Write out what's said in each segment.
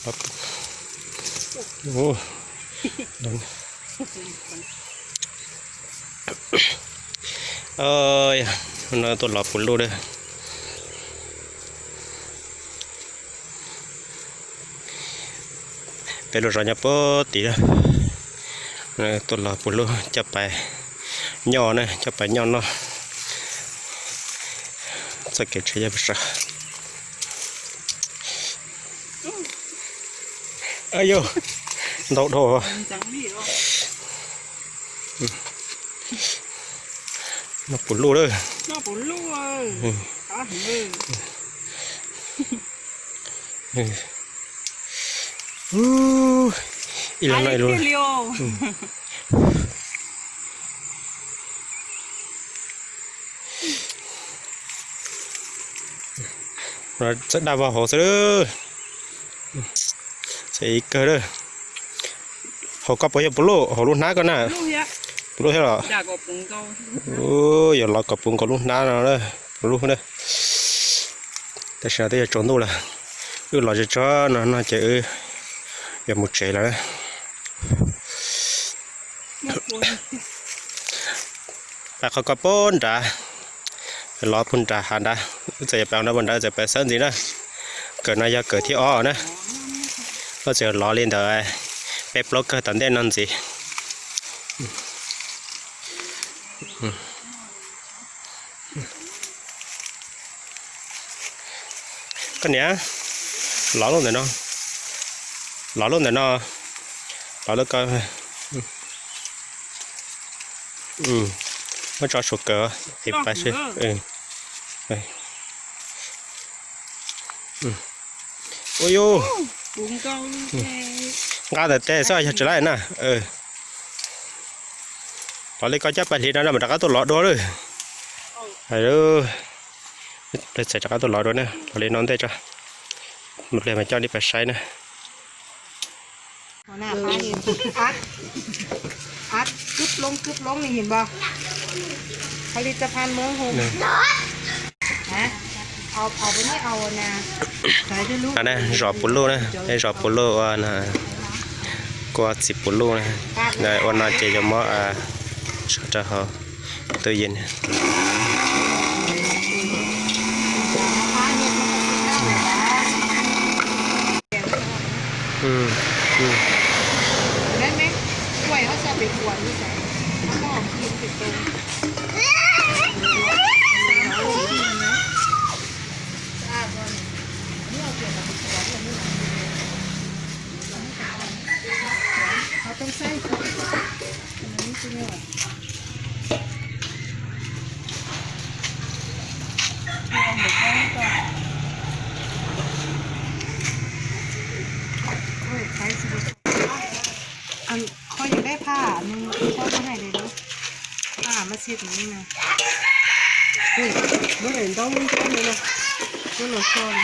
Ua, no tuaj lov puv luj na. Peb lub zos nyob puag tid na. Tuaj lov puv luj coj pais nyoj na, coj pais nyoj noj. Txoj kev tsheb yog pes sav. Yog ntau dhau. Noj puv luj lawm. Ib los no ib lub. Txawj daj vog hauv xwb. Txawj ib kawg lawm. Hauv koj puas yog puv luj, hauv lub hnab koj na? Puv luj thiab los? Yog lov kom puv nkaus lub hnab no, puv luj na. Tam sim no twb yog tsaus ntuj lawm, wb los tso tso no no ces wb yuav mus tsev lawm. Pais qhov ko puag nrad, lov puag nrad hav nrad, wb txawm yuav pais qhov no puag nrad, wb txawm pais xawb ntxiv na. Kawm no yog kawm thib ob na. Wb txawm lov li ntawd peb plaub kawg tom ntej no ntxiv. Koj niam, lov lub ntawm no, lov lub ntawm no, lov lub ko. Muab tso saum kawm es pais seb. Ua yus, nqa ntawm tes xwb yog tsis laib na. Lov li ko coj pais hliv no mam rov qab tuaj lov dua lawm. Hais lawm, peb txawm rov qab tuaj lov dua na, lov li no ntej tso, mus pliag mas coj li pais saib na. Zos puv luj na, zos puv luj ua, kua txiv puv luj na, ua no ces yuav muab tso rau hauv tub yees. Qhov yog peb phaj nws koj muab hais li lub phaj mas txhij tus no na. Muab daim ntaub muab ntaub no na, muab los so, so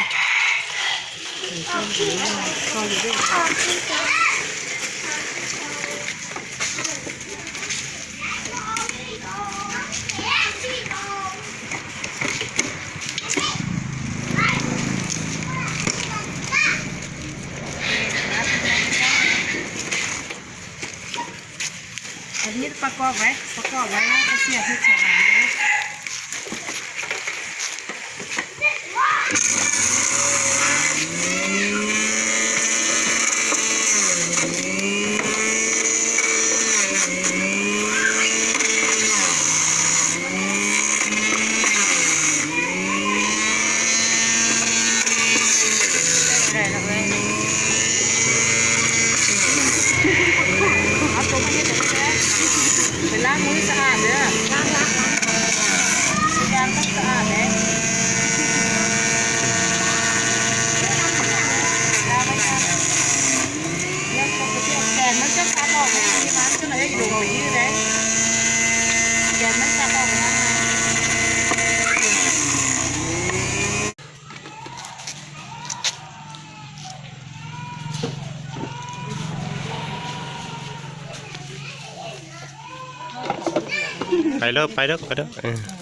yus dej. Pais lawm, pais lawm, pais lawm.